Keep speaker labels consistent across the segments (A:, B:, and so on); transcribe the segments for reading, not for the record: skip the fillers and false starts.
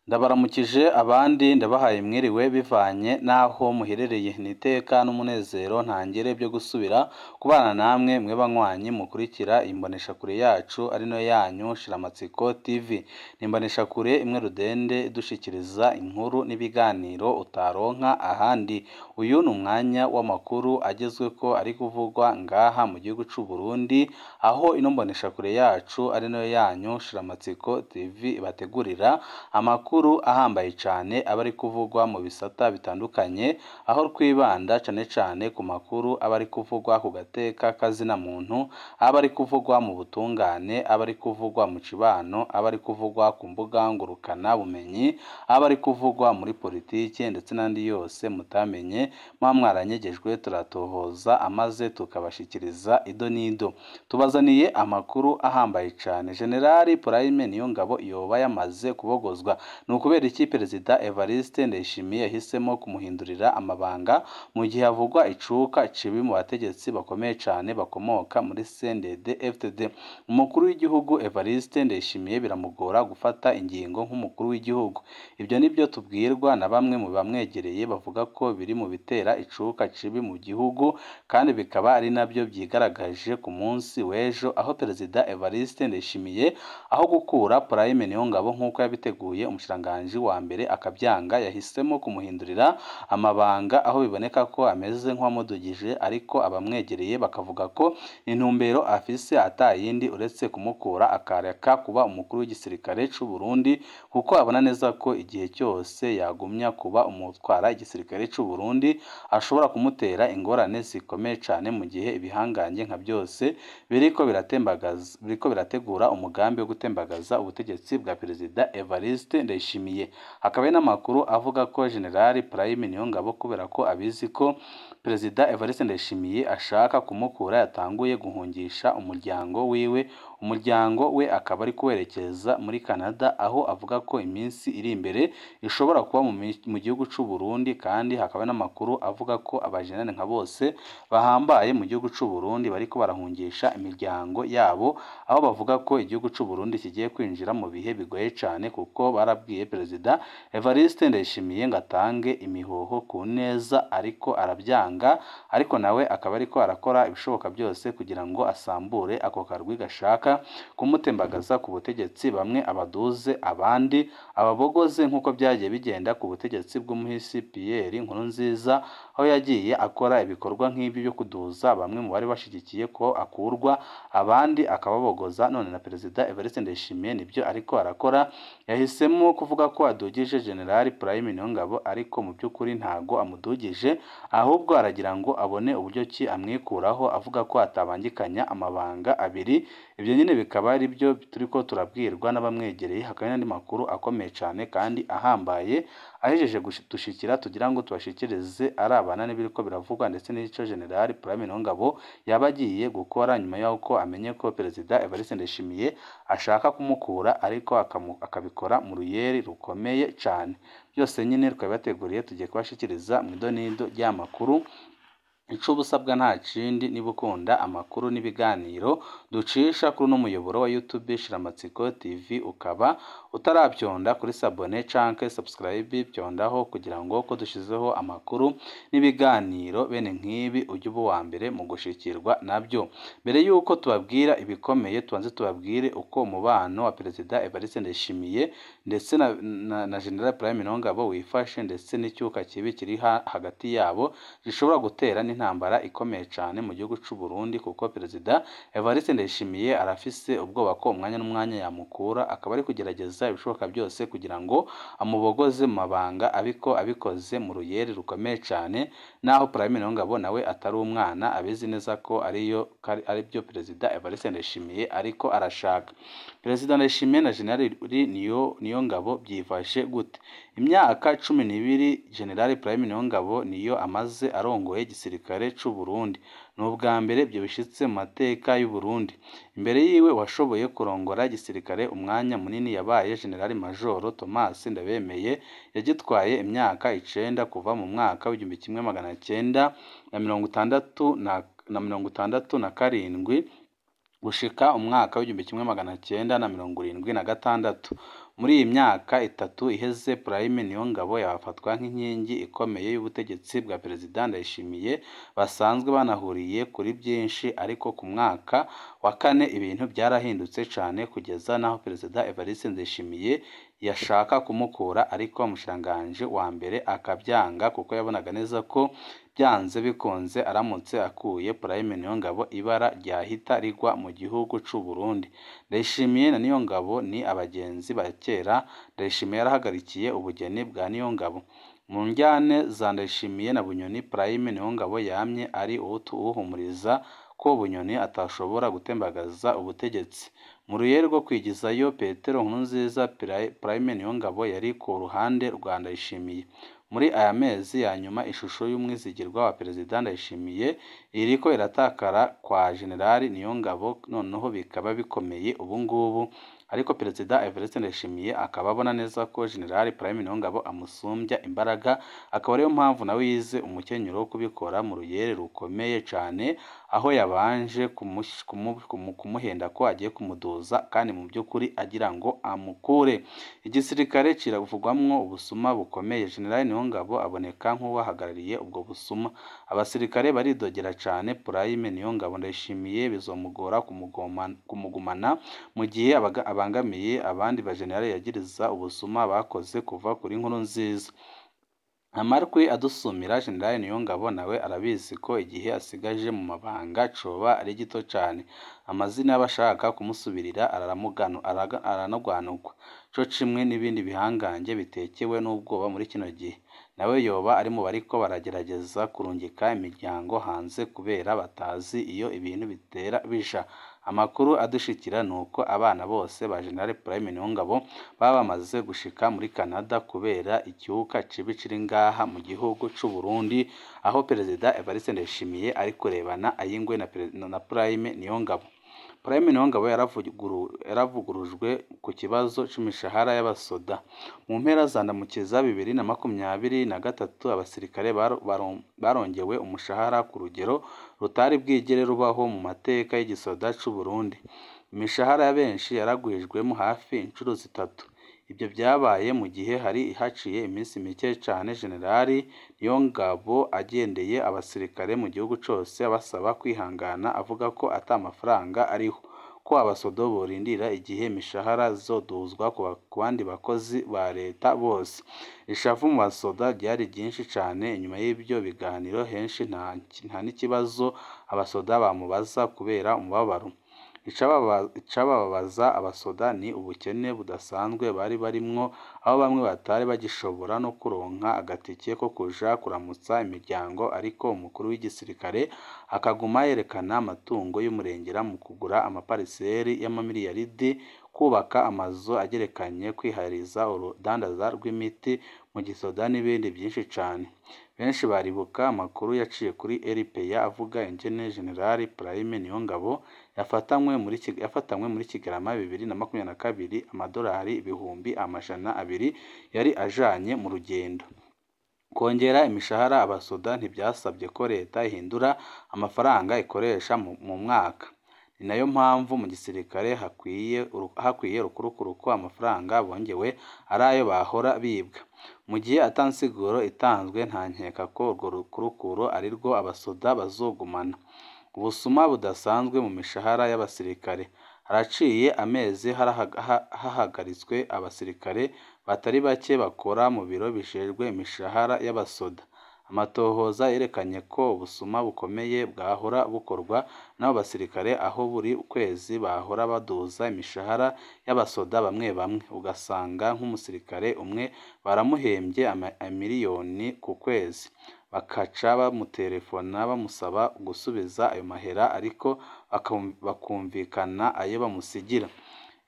A: Ndabaramukije abandi ndabahaye mwiriwe bivanye n'aho muherereye, ni iteka n'umunezero ntangere byo gusubira kubana namwe mwe banywanyi mukurikira imboneshakure yacu ari nayo yanyu Shiramatsiko TV. Ni imboneshakure imwe rudende idushikiriza inkuru n'ibiganiro utaronka ahandi. Uyu ni umwanya w'amakuru agezweko ari kuvugwa ngaha mu gihugu c'u Burundi, aho ino mboneshakure yacu ari nayo yanyu Shiramatsiko TV ibategurira amakuru ahambaye cane aba ari kuvugwa mu bisata bitandukanye, aho twibanda cane cane ku makuru aba ari kuvugwa ku gateka k'azina muntu, aba ari kuvugwa mu butungane, aba ari kuvugwa mu cibano, aba ari kuvugwa ku mbuga ngurukana bumenyi, aba ari kuvugwa muri politike ndetse n'andi yose mutamenye muba mwaranyegejwe, turatohoza amaze tukabashikiriza ido n'ido. Tubazaniye amakuru ahambaye cane. General Prime Niyongabo yoba yamaze kubogozwa. Ni ukubera iki Perezida Evariste Ndayishimiye yahisemo kumuhindurira amabanga mu gihe havugwa icuka cibi mu bategetsi bakomeye cane bakomoka muri CNDD-FDD? Umukuru w'igihugu Evariste Ndayishimiye biramugora gufata ingingo nk'umukuru w'igihugu. Ibyo nibyo tubwirwa na bamwe mu bamwegereye bavuga ko biri mu bitera icuka cibi mu gihugu, kandi bikaba ari nabyo vyigaragaje ku munsi w'ejo aho Perezida Evariste Ndayishimiye aho gukura Prime Niyongabo nk'uko yabiteguye umushikiranganji wa mbere akabyanga, yahisemo kumuhindurira amabanga aho biboneka ko ameze nk'uwamudugije, ariko abamwegereye bakavuga ko intumbero afise atayindi uretse kumukura akareka kuba umukuru w'igisirikare c'u Burundi, kuko abona neza ko igihe cyose yagumya kuba umutwara igisirikare c'u Burundi ashobora kumutera ingorane zikomeye cane, mu gihe ibihangange nka byose biriko biratembagaza biriko birategura umugambi wo gutembagaza ubutegetsi bwa Perezida Evariste Ndayishimiye. Hakaba hari n'amakuru avuga ko General Prime Niyongabo kubera ko abizi ko Perezida Evariste Ndayishimiye ashaka kumukura, yatanguye guhungisha umuryango wiwe, umuryango we akaba ari kuwerekeza muri Canada, aho avuga ko iminsi iri imbere ishobora kuba mu gihugu c'u Burundi. Kandi hakaba n'amakuru avuga ko abajenerali nka bose bahambaye mu gihugu c'u Burundi bariko barahungisha imiryango yabo, aho bavuga ko igihugu c'u Burundi kigiye kwinjira mu bihe bigoye cane, kuko barabwiye Perezida Evariste Ndayishimiye ngo atange imihoho ku neza, ariko arabyanga, ariko nawe akaba ariko arakora ibishoboka byose kugira ngo asambure ako karwi gashaka kumutembagaza ku butegetsi, bamwe abaduze abandi ababogoze, nk'uko byagiye bigenda ku butegetsi bw'umuhisi Pierre Nkurunziza, aho yagiye akora ibikorwa nk'ibyo byo kuduza bamwe mu bari bashigikiye ko akurwa, abandi akababogoza. None na Perezida Evariste Ndayishimiye nibyo ariko arakora, yahisemo kuvuga ko adugije General Prime Niyongabo, ariko mu by'ukuri ntago amudugije, ahubwo aragira ngo abone uburyo ki amwikuraho, avuga ko atabangikanya amabanga abiri. Ibyo nyine bikaba ari byo turiko turabwirwa n'abamwegereye. Hakaba n'andi makuru akomeye cane kandi ahambaye ahejeje gushikira tugira ngo tubashikirize arabana n'ibiriko biravugwa, ndetse n'ico General Prime Niyongabo yaba agiye gukora nyuma y'uko amenye ko Perezida Evariste Ndayishimiye ashaka kumukura, ariko akabikora mu ruyeri rukomeye cane. Byose nyine twabibateguriye, tugiye kubashikiriza mu idonido ry'amakuru. Ico ubusabwa nta kindi, niba ukunda amakuru n'ibiganiro ducisha kuri uno muyoboro wa YouTube Shiramatsiko TV, ukaba utarabyonda kuri sabone canke subscribe, byondaho kugira ngo ko dushizeho amakuru n'ibiganiro bene nk'ibi ujye uba uwa mbere mu gushikirwa nabyo. Mbere y'uko tubabwira ibikomeye, tubanze tubabwire uko umubano wa Perezida Evariste Ndayishimiye ndetse na General Prime Niyongabo wifashe, ndetse n'icyuka kibi kiri hagati yabo gishobora gutera n'intambara ikomeye cane mu gihugu c'u Burundi, kuko Perezida Evariste Ndayishimiye arafise ubwoba ko umwanya n'umwanya yamukura, akaba ari kugerageza ibishoboka byose kugira ngo amubogoze mu mabanga, ariko abikoze mu ruyeri rukomeye cane, naho Prime Niyongabo nawe atari umwana, abizi neza ko ariyo aribyo Perezida Evariste Ndayishimiye ariko arashaka. Perezida Ndayishimiye na General Niyongabo byifashe gute? Imyaka 12 General Prime Niyongabo niyo amaze arongoye igisirikare c'u Burundi. Ni ubwa mbere ibyo bishitse mu mateka y'u Burundi. Imbere yiwe washoboye kurongora igisirikare umwanya munini yabaye General Major Thomas Ndabemeye, yagitwaye imyaka 9 kuva mu mwaka w'1967 gushika umwaka w'1976. Muri iyi myaka 3 iheze, Prime Niyongabo yafatwa nk'inkingi ikomeye y'ubutegetsi bwa Perezida Ndayishimiye, basanzwe banahuriye kuri byinshi, ariko ku mwaka wa 4 ibintu byarahindutse cane kugeza naho Perezida Evariste Ndayishimiye yashaka kumukura, ariko umushikiranganji wa mbere akabyanga kuko yabonaga neza ko byanze bikunze aramutse akuye Prime Niyongabo ibara ryahita rigwa mu gihugu c'u Burundi. Ndayishimiye na Niyongabo ni abagenzi ba kera. Ndayishimiye yarahagarikiye ubugeni bwa Niyongabo. Mu njyane za Ndayishimiye na Bunyoni, Prime Niyongabo yamye ari uwuhumuriza ko Bunyoni atashobora gutembagaza ubutegetsi. Mu ruyeri rwo kwigizayo Petero Nkurunziza, Prime Niyongabo yari ku ruhande rwa Ndayishimiye. Muri aya mezi ya nyuma, ishusho y'umwizigirwa wa Perezida Ndayishimiye iriko iratakara kwa Generali Niyongabo, noneho bikaba bikomeye ubungubu, ariko Perezida Evariste Ndayishimiye akaba abona neza ko Generali Prime Niyongabo amusumbya imbaraga, akaba ariyo mpamvu nawe yize umukenyero wo kubikora mu ruyeri rukomeye cane, aho yabanje kumuhenda ko agiye kumuduza kandi mu by'ukuri agira ngo amukure. Igisirikare kiravugwamwo ubusuma bukomeye. Generali Niyongabo aboneka nk'uwahagarariye ubwo busuma. Abasirikare baridogera cane Prime Niyongabo. Ndayishimiye bizomugora kumugumana mu gihe abangamiye abandi bajenerali yagiriza ubusuma bakoze kuva kuri Nkurunziza. Amarwi adusumira Generali Niyongabo nawe arabizi ko igihe asigaje mu mabanga coba ari gito cane. Amazina y'abashaka kumusubirira aranagwanugwa, co cimwe n'ibindi bihangange bitekewe n'ubwoba muri kino gihe. Nawe yoba ari mu bariko baragerageza kurungika imiryango hanze kubera batazi iyo ibintu bitera bija. Amakuru adushikira nuko abana bose ba General Prime Niyongabo baba bamaze gushika muri Canada kubera icyuka cibi kiri ngaha mu gihugu c'u Burundi, aho Perezida Evariste Ndayishimiye ari kurebana ayingwe na Prime Niyongabo. Prime Niyongabo yaravugurujwe ku kibazo c'imishahara y'abasoda. Mu mpera za Ndamukiza 2023, abasirikare barongewe umushahara ku rugero rutari bwigere rubaho mu mateka y'igisoda c'u Burundi. Imishahara ya benshi yaragwijwemo hafi inshuro 3. Ibyo byabaye mu gihe hari haciye iminsi mike cane Generali Niyongabo agendeye abasirikare mu gihugu cose abasaba kwihangana, avuga ko ata mafaranga ariho, ko abasodo borindira igihe imishahara zoduzwa ku bandi bakozi ba leta bose. Ishavu mu basoda ryari ryinshi cane. Inyuma y'ibyo biganiro henshi nta n'ikibazo abasoda bamubaza kubera umubabaro. Icababaza abasoda ni ubukene budasanzwe bari barimwo, aho bamwe batari bagishobora no kuronka agatike ko kuja kuramutsa imiryango, ariko umukuru w'igisirikare akaguma yerekana amatungo y'umurengera mu kugura amapariseri y'amamiliyaridi, kubaka amazu agerekanye, kwihariza urudandaza rw'imiti mu gisoda n'ibindi byinshi cane. Benshi baribuka amakuru yaciye kuri RPA avuga ingene General Prime Niyongabo yafatanywe muri Kigarama 2022 amadolari 200,000 yari ajanye mu rugendo. Kongera imishahara abasoda ntibyasabye ko leta ihindura amafaranga ikoresha mu mwaka. Ni nayo mpamvu mu gisirikare hakwiye urukurukuru ko amafaranga bongewe ari ayo bahora bibwa. Mu gihe ata nsiguro itanzwe, nta nkeka ko urwo rukurukuru ari rwo abasoda bazogumana. Ubusuma budasanzwe mu mishahara y'abasirikare. Haraciye amezi hahagaritswe abasirikare batari bake bakora mu biro bijejwe imishahara y'abasoda. Amatohoza yerekanye ko ubusuma bukomeye bwahora bukorwa n'abo basirikare, aho buri kwezi bahora baduza imishahara y'abasoda bamwe bamwe, ugasanga nk'umusirikare umwe baramuhembye miliyoni ku kwezi, bakaca bamutelefona bamusaba gusubiza ayo mahera, ariko bakumvikana ayo bamusigira.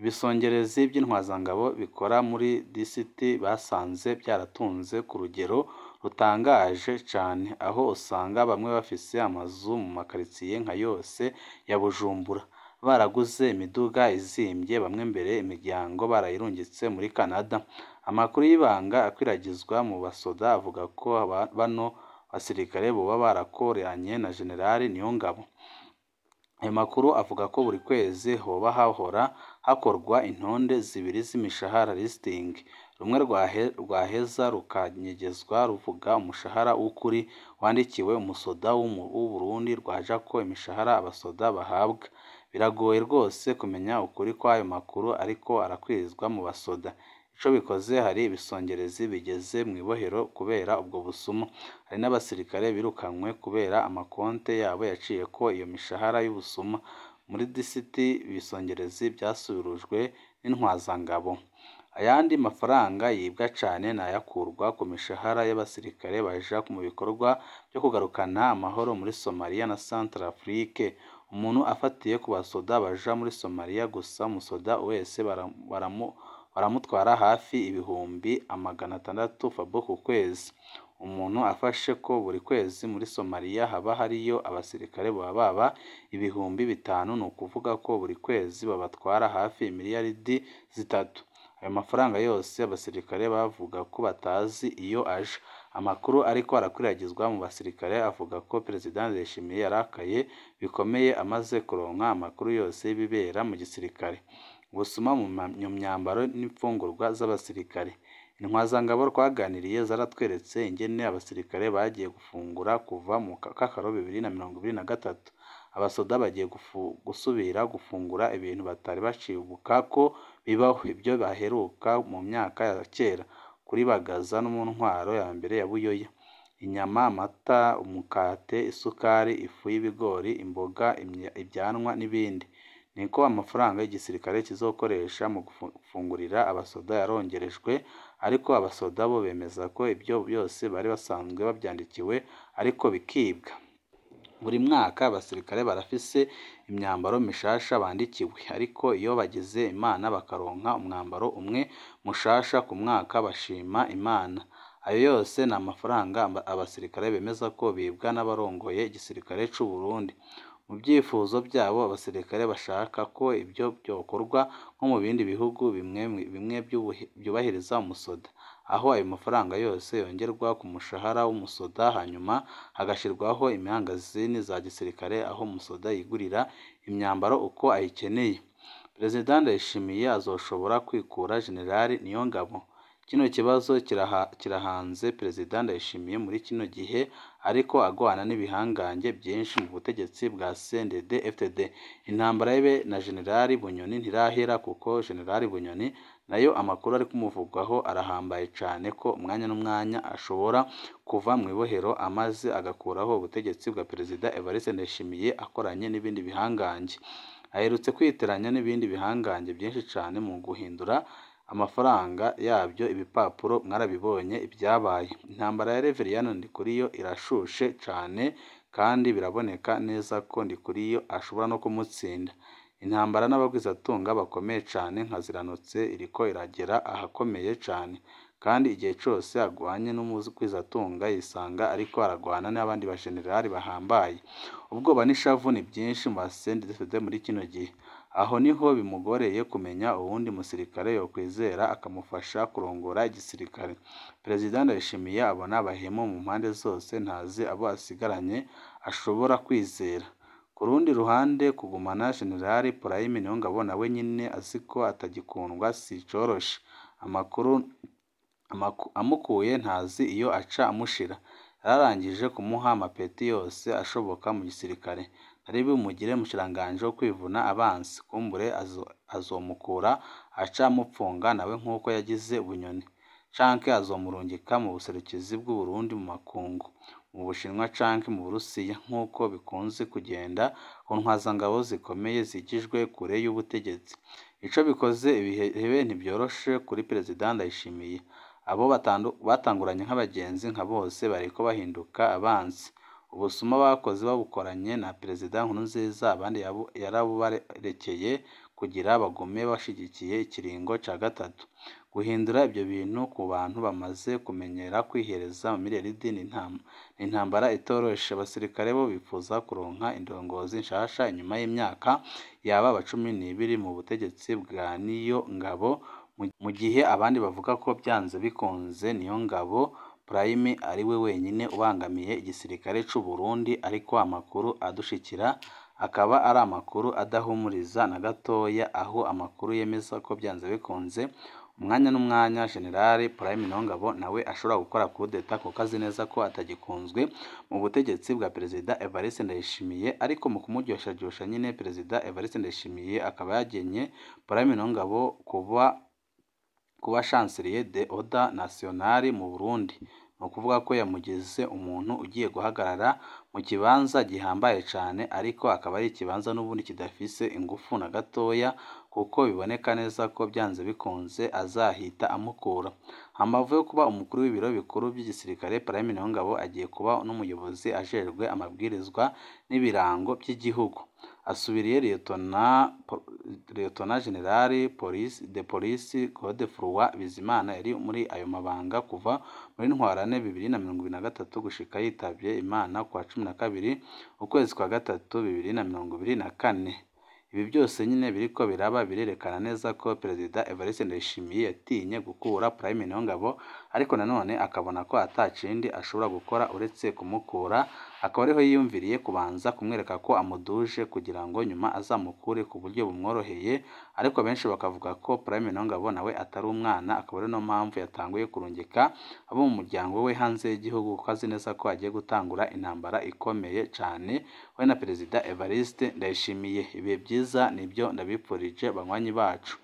A: Ibisongerezi by'intwazangabo bikora muri DCT basanze byaratunze ku rugero rutangaje cane, aho usanga bamwe bafise amazu mu makaritsiye nka yose ya Bujumbura, baraguze imiduga izimbye, bamwe mbere imiryango barayirungitse muri Canada. Amakuru y'ibanga akwiragizwa mu basoda avuga ko bano basirikare boba barakoranye na General Niyongabo. Ayo makuru avuga ko buri kwezi hoba hahora hakorwa intonde zibiri z'imishahara listing, rumwe rwaheza rukanyegezwa ruvuga umushahara w'ukuri wandikiwe umusoda w'Uburundi rwajako imishahara abasoda bahabwa. Biragoye rwose kumenya ukuri kw'ayo makuru ariko arakwizwa mu basoda. Ico bikoze hari ibisongerezi bigeze mw'ibohero kubera ubwo busuma, hari n'abasirikare birukanywe kubera amakonte yabo yaciyeko iyo mishahara y'ubusuma. Muri disiti ibisongerezi vyasubirujwe n'intwazangabo. Ayandi mafaranga yibwa cane n'ayakurwa ku mishahara y'abasirikare baja mu bikorwa vyo kugarukana amahoro muri Somalia na Centrafrique. Umuntu afatiye ku basoda baja muri Somalia gusa, umusoda wese baramutwara hafi 600,000 FABO ku kwezi. Umuntu afashe ko buri kwezi muri Somalia haba hariyo abasirikare baba 5,000, ni ukuvuga ko buri kwezi babatwara hafi imiliyaridi 3. Ayo mafaranga yose abasirikare bavuga ko batazi iyo aja. Amakuru ariko arakwiragizwa mu basirikare avuga ko Perezida Ndayishimiye yarakaye bikomeye amaze kuronka amakuru yose y'ibibera mu gisirikare. Ubusuma mu myambaro n'imfungurwa z'abasirikare. Intwazangabo twaganiriye zaratweretse ingene abasirikare bagiye gufungura kuva mu kakaro 2023. Abasoda bagiye gusubira gufungura ibintu batari bacibuka ko bibaho, ibyo baheruka mu myaka ya kera kuri Bagaza no mu ntwaro ya mbere ya Buyoya. Inyama, amata, umukate, isukari, ifu y'ibigori, imboga, ibyanwa n'ibindi. Niko amafaranga igisirikare kizokoresha mu gufungurira abasoda yarongerejwe, ariko abasoda bo bemeza ko ibyo byose bari basanzwe babyandikiwe ariko bikibwa. Buri mwaka abasirikare barafise imyambaro mishasha bandikiwe, ariko iyo bagize Imana bakaronka umwambaro umwe mushasha ku mwaka bashima Imana. Ayo yose ni amafaranga abasirikare bemeza ko bibwa n'abarongoye igisirikare c'u Burundi. Mu vyifuzo vyabo abasirikare bashaka ko ivyo vyokorwa nko mu bindi bihugu bimwe vyubahiriza umusoda, aho ayo mafaranga yose yongerwa ku mushahara w'umusoda hanyuma hagashirwaho imihangazini za gisirikare aho umusoda yigurira imyambaro uko ayikeneye. Perezida Ndayishimiye azoshobora kwikura General Niyongabo? Kino kibazo kirahanze Perezida Ndayishimiye muri kino gihe ariko agwana n'ibihangange byinshi mu butegetsi bwa CNDD-FDD. Intambara ye na General Bunyoni ntirahera kuko General Bunyoni nayo amakuru ari kumuvugwaho arahambaye cane ko umwanya n'umwanya ashobora kuva mw'ibohero amaze agakuraho ubutegetsi bwa Perezida Evariste Ndayishimiye akoranye n'ibindi bihangange. Aherutse kwiteranya n'ibindi bihangange byinshi cane mu guhindura amafaranga yabyo ibipapuro, mwarabibonye ibyabaye. Intambara ya Reveriyani Ndikuriyo irashushe cane kandi biraboneka neza ko Ndikuriyo ashobora no kumutsinda. Intambara n'abagwizatunga bakomeye cane nka Ziranotse iriko iragera ahakomeye cane, kandi igihe cose agwanye n'umugwizatunga yisanga ariko aragwana n'abandi bajenerali bahambaye. Ubwoba n'ishavu ni byinshi mu ba CNDD-FDD muri kino gihe. Aho niho bimugoreye kumenya uwundi musirikare yokwizera akamufasha kurongora igisirikare. Perezida Ndayishimiye abona abahemu mu mpande zose, ntazi abo asigaranye ashobora kwizera. Ku rundi ruhande kugumana General Prime Niyongabo nawe nyene azi ko atagikundwa si icoroshe. Amakuru amukuye ntazi iyo aca amushira. Yararangije kumuha amapeti yose ashoboka mu gisirikare. Ntari bumugire umushikiranganji wo kwivuna abansi, kumbure azomukura aca amupfunga nawe nk'uko yagize Bunyoni, canke azomurungika mu buserukizi bw'Uburundi mu makungu, mu Bushinwa canke mu Burusiya nk'uko bikunze kugenda ku ntwazangabo zikomeye zigijwe kure y'ubutegetsi. Ico bikoze ibihe ntivyoroshe kuri Perezida Ndayishimiye. Abo batanguranye nk'abagenzi nka bose bariko bahinduka abansi. Ubusuma bakoze babukoranye na Perezida Nkurunziza, abandi yarabubarekeye kugira bagume bashigikiye ikiringo ca gatatu. Guhindura ivyo bintu ku bantu bamaze kumenyera kwihereza amamiliyaridi ni intambara itoroshe. Abasirikare bo bipfuza kuronka indongozi nshasha inyuma y'imyaka yaba 12 mu butegetsi bwa Niyongabo, mu gihe abandi bavuga ko vyanze bikunze Niyongabo Prime ari we wenyine ubangamiye igisirikare c'u Burundi, ariko amakuru adushikira Akaba ari amakuru adahumuriza na gatoya, aho amakuru yemeza ko byanze bikunze umwanya n'umwanya General Prime Niyongabo nawe ashobora gukora kudeta, kuko azi neza ko atagikunzwe mu butegetsi bwa Perezida Evariste Ndayishimiye. Ariko mu kumuryoshyaryosha nyine, Perezida Evariste Ndayishimiye akaba yagenye Prime Niyongabo kuba Chancelier de Ordre National mu Burundi. Ni ukuvuga ko yamugize umuntu ugiye guhagarara mu kibanza gihambaye cyane, ariko akaba ari ikibanza n'ubundi kidafise ingufu na gatoya, kuko biboneka neza ko byanze bikunze azahita amukura. Hambavu yo kuba umukuru w'ibiro bikuru by'igisirikare, Prime Niyongabo agiye kuba n'umuyobozi ajejwe amabwirizwa n'ibirango by'igihugu. Asubiriye Liyetona General de Police Godefroid Bizimana yari muri ayo mabanga kuva muri Ntwarante 2023 gushika yitavye Imana kuwa 12 ukwezi kwa gatatu 2024. Ibi byose nyine biriko biraba birerekana neza ko Perezida Evariste Ndayishimiye yatinye gukura Prime Niyongabo, ariko nanone akabona ko atakindi ashobora gukora uretse kumukura, akaba ariho yiyumviriye kubanza kumwereka ko amuduje kugira ngo nyuma azamukure ku buryo bumworoheye. Ariko benshi bakavuga ko Prime Niyongabo nawe atari umwana, akaba ari no mpamvu yatanguye kurungika abo mu muryango we hanze y'igihugu, kuko azi neza ko agiye gutangura intambara ikomeye cyane we na Perezida Evariste Ndayishimiye. Ibihe byiza nibyo ndabipfurije banywanyi bacu.